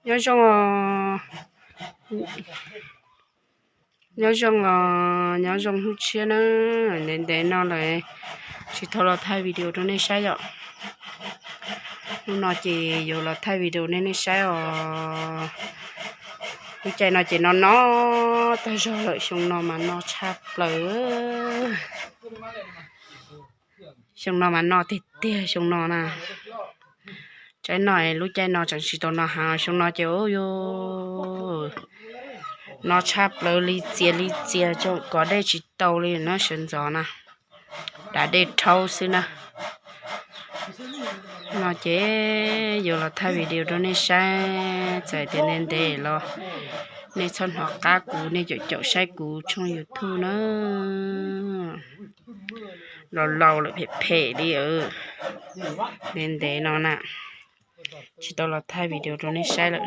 Nyob zoo os, nyob zoo os, nyob zoo hnub tshiab na, ntev ntev no lawm tsis tau los thaij video rau nej saib yom. Hnub no ces yuav los thaij video nej nej saib os. Lub caij no ces no no tag zog lawm, xyoo no mas no tshaj plaws. Xyoo no mas no tiag tiag xyoo no na. Tsaib no lub caij no tseem tsis tau no heev, xyoo no ces ua yuav no tshaj plaws li txias li txias, kov dej tsis tau li na, sawv ntxov na, dav dej rhaub xwb na. No ces yuav los thaij video rau nej saib, txawm tias ntev ntev los nej txhob hnov qab kuv, nej caum caum saib kuv tshooj YouTube na. Laus laus lawm phem phem li, ntev ntev no na, tsis tau los thaij video rau nej saib lawm.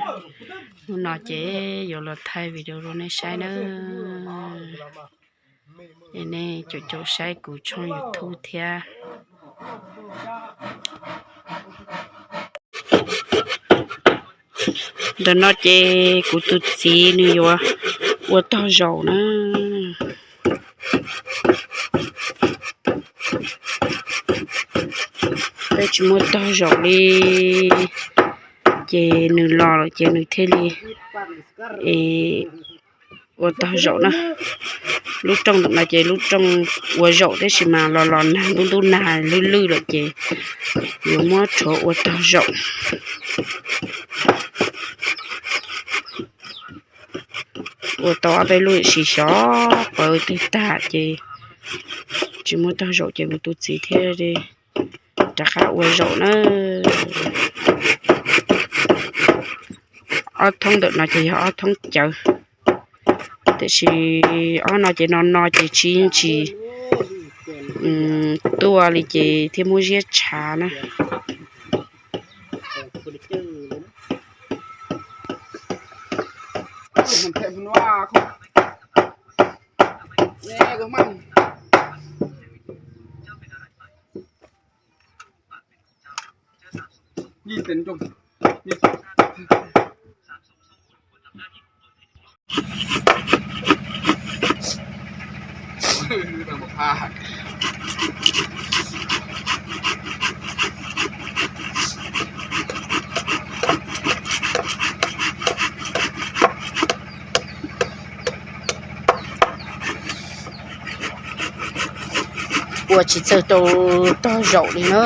Hnub no ces yuav los thaij video rau nej saib na. Es nej caum caum saib kuv tshooj YouTube thiab. Ntawm no ces kuv tus txiv nws yuav ua tog zaum na. Peb tsis muaj tog zaum li, ces nws los lawm ces nws thiaj li ua tog zaum na. Lub rooj ntawm no ces lub rooj ua zaum, tab sis mas los los nag, ntub ntub nag lwj lwj lawm ces yuav muab rhuav ua tog zaum. Ua tau ob peb lub sim xyov pawv twg tag ces tsis muaj tog zaum ces kuv tus txiv thiaj li rov qab ua zaum na. Ob thoob ntawm no ces yog ob thoob cawv, tiam sis ob no ces no no ces tsis yeej tsis tuaj li ces thiaj muab ziab tshav na. Ua tsis txawj tau tog zaum li na.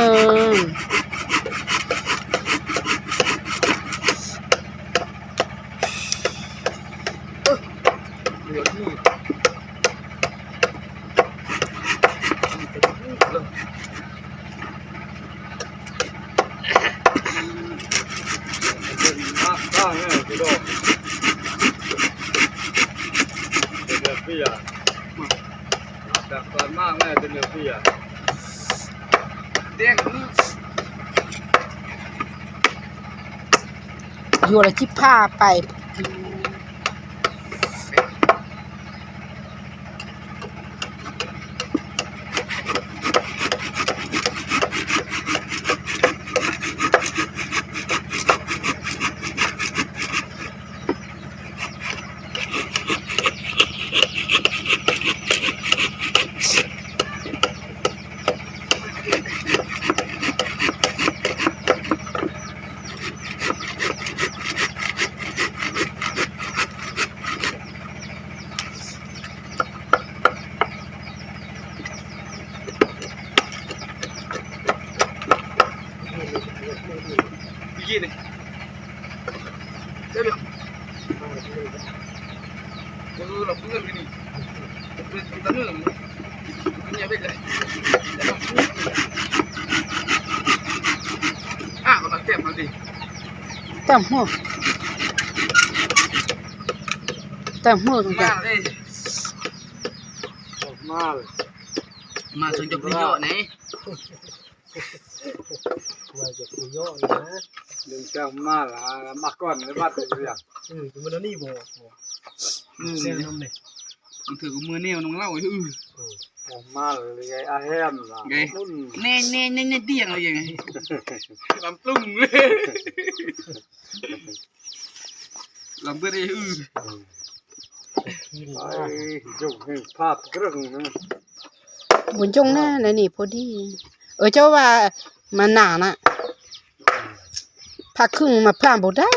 Yuav los cib phaj pais. Tag hmo, tag hmo. Mas txog cov kuv yoj ne. Mas cov kuv yoj na. Mas koj ne, mas tus yog. Kuv mus niaj noo lauj. Mas li a hem. Nej, nej, nej, nej tiag los yeej. Lam plooj. Npua ncoo na, nws nim pua dib. Ua cov vas mas nam na, phaj khwj mas phaj npaum dab.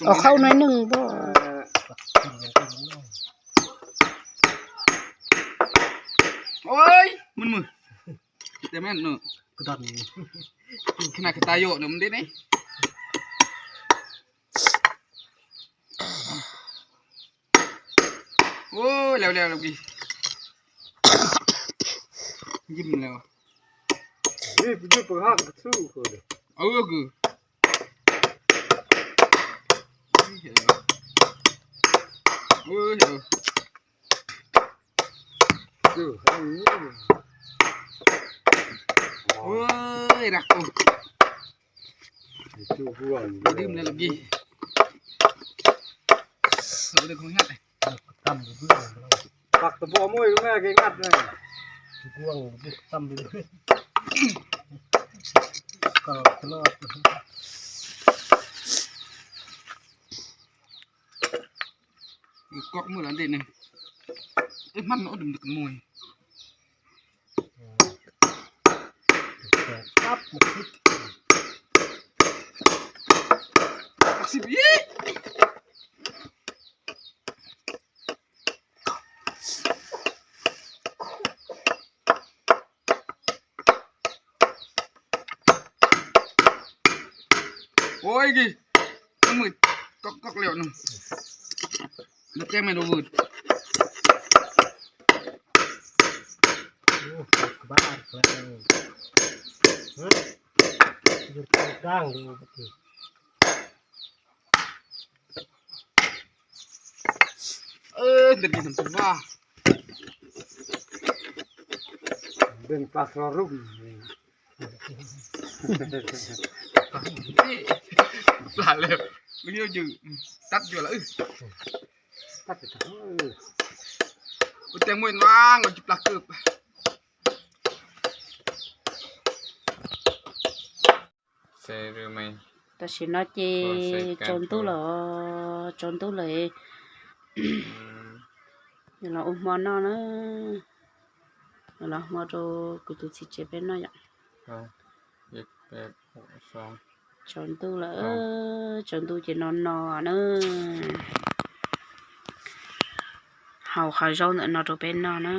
Ua qhauv no neeg npua. Koj muaj lawm ntej ne, hmab no ua dum mus. Ua ib kis, maj mam koj koj liam no, nrog ceeb me rau vwm. Ntev ntev ntev ntev. Plag lawm, lub yuav yws, tab yuav lawm. Ua tee muaj nab ua tsis plag kawg. Tam sim no ces tsaus ntuj lawm, tsaus ntuj lawm. Los ua hmo noj na, los hmo rau kuv tus txiv tsev peb noj yom. Tsaus ntuj lawm, tsaus ntuj ces no no na. Hau qhov zaub ntawm no rau peb noj na,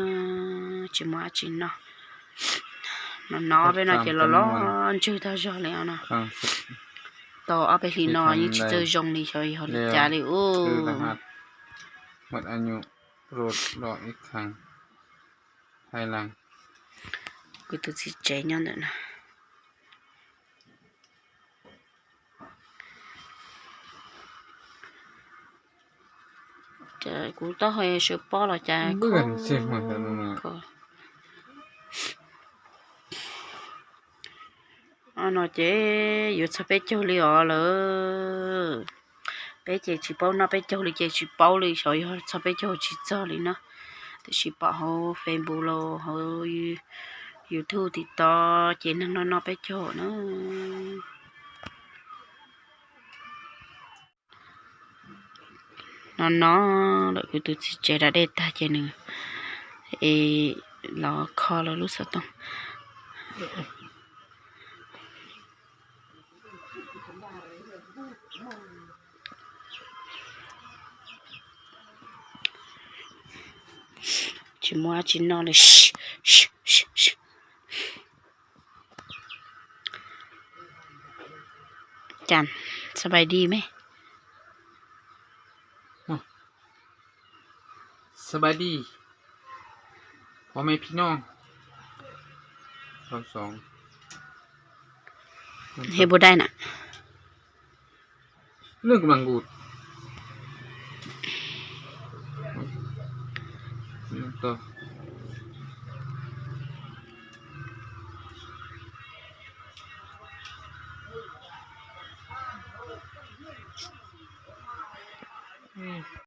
tsis muaj dab tsi noj. No no peb no ces los los ntswg tag zog li no. Tau ob peb hlis no yeej tsis txawj zoo li xyov yog li cas li ub. Kuv tus txiv tsev nyob ntawm no. Ces kuv taub hau sawv pob los cas kho. No ces yuav txog peb caug li os lawm. Peb ces tsis paub noj peb caug li ces tsis paub li, xyov yog txog peb caug tsis txog li no. Tiam sis pom hauv Facebook los hauv YouTube TikTok ces neeg noj noj peb caug na. No no lawm, kuv tus txiv tsev da dej tag ces nws es los kho lawv lub xov tooj. Tsis muaj dab tsi noj li. Cas, สบายดีไหม? สบายดี พ่อแม่พี่น้อง เราสอง เฮ็ดบ่ได้น่ะ เรื่องกำลังกูด Tau.